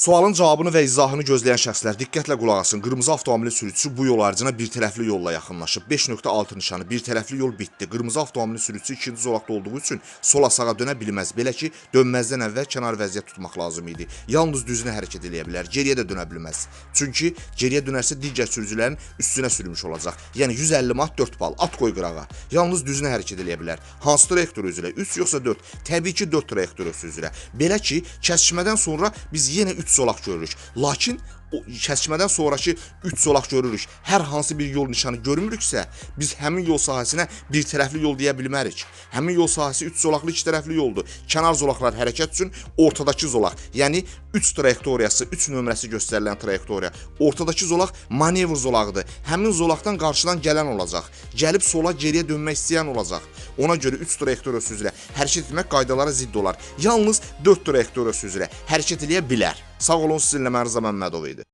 Sualın cavabını və izahını gözləyən şəxslər diqqətlə qulaq asın. Qırmızı avtomobilin sürücüsü bu yol ayrıcına bir tərəfli yolla yaxınlaşıb. 5.6 nişanı, bir tərəfli yol bitdi. Qırmızı avtomobilin sürücüsü ikinci zolaqda olduğu üçün sola sağa dönə bilməz. Belə ki, dönməzdən əvvəl kənar vəziyyət tutmaq lazım idi. Yalnız düzünə hərəkət eləyə bilər, geriyə də dönə bilməz. Çünki geriyə dönərsə digər sürücülərin üstünə sürmüş olacaq. Yəni 150 manat 4 bal, at qoy qırağa. Yalnız düzünə hərəkət eləyə bilər. Hansı trayektoriya üzrə? 3 yoxsa 4? Təbii ki, 4 trayektoriyası üzrə. Belə ki, kəsişmədən sonra biz yenə 3 zolaq görürük. Lakin o kəsişmədən sonrakı 3 zolaq görürük. Hər hansı bir yol nişanı görmürüksə, biz həmin yol sahəsinə bir tərəfli yol deyə bilmərik. Həmin yol sahəsi 3 zolaqlı 2 tərəfli yoldur. Kənar zolaqlar hərəkət üçün, ortadakı zolaq, yəni 3 trayektoriyası, 3 nömrəsi göstərilən trayektoriya. Ortadakı zolaq manevr zolağıdır. Həmin zolaqdan qarşıdan gələn olacaq. Gəlib sola geriyə dönmək istəyən olacaq. Ona görə 3 trayektoriyası üzrə hərəkət etmək qaydalara zidd olar. Yalnız 4 trayektoriyası üzrə hərəkət eləyə bilər. Sağ olun, sizinlə mən Rıza Məmmədov idi.